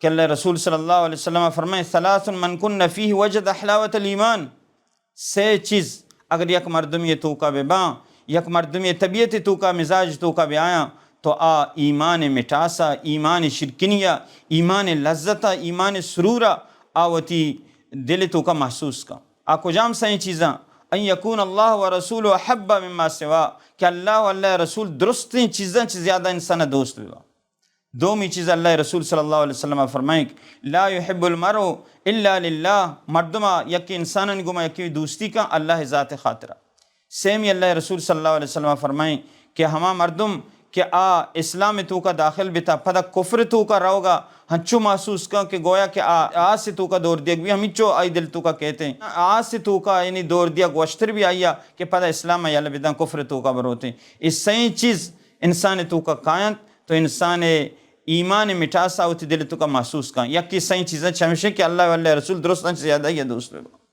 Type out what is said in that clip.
کہ اللہ رسول صلی اللہ علیہ وسلم فرمائے، ثلاث من کن فیہ وجد حلاوت الایمان۔ سے چیز اگر یک مردمی توکا بہ باں، یک مردمی طبیعت توکا، مزاج توکا بہ آیاں، تو آ ایمان مٹاسا، ایمان شرکنیا، ایمان لذتا، ایمان سرورا آ وتی دل توکا محسوس کن۔ آ کجام سئیں چیزاں؟ ان یکون اللہ و رسول احب مما سوا، کہ اللہ و اللہ رسول درستیں چیزاں چہ زیادہ انسان دوست بہ باں۔ دومی چیز اللہ رسول صلی اللہ علیہ وسلم فرمائیں، لا یحب المرء الا للہ، مردما یکی انسانانی گوما یکی دوستی کن اللہ ذات خاطرا۔ سیمی اللہ رسول صلی اللہ علیہ وسلم فرمائیں کہ ہما مردم کہ آ اسلام توکا داخل بتا، پدا کفر توکا روگا ہنچو محسوس کن کہ گویا کہ آ آس توکا دور دیگ بی، ہمینچو آئی دل توکا کہتے ہیں۔ آس توکا یعنی دور دیگ وشتر بی آئیا کہ پدا اسلام یل بدن، کفر توکا بروتے۔ اے سئیں چیز انسان توکا کاینت تو انسان ایمان مٹاسا وتی دل توکا محسوس کن۔ یکی سئیں چیزاں چمیشیں کہ اللہ و اللہ رسول درستاں چہ زیادہ یا دوست بہ باں۔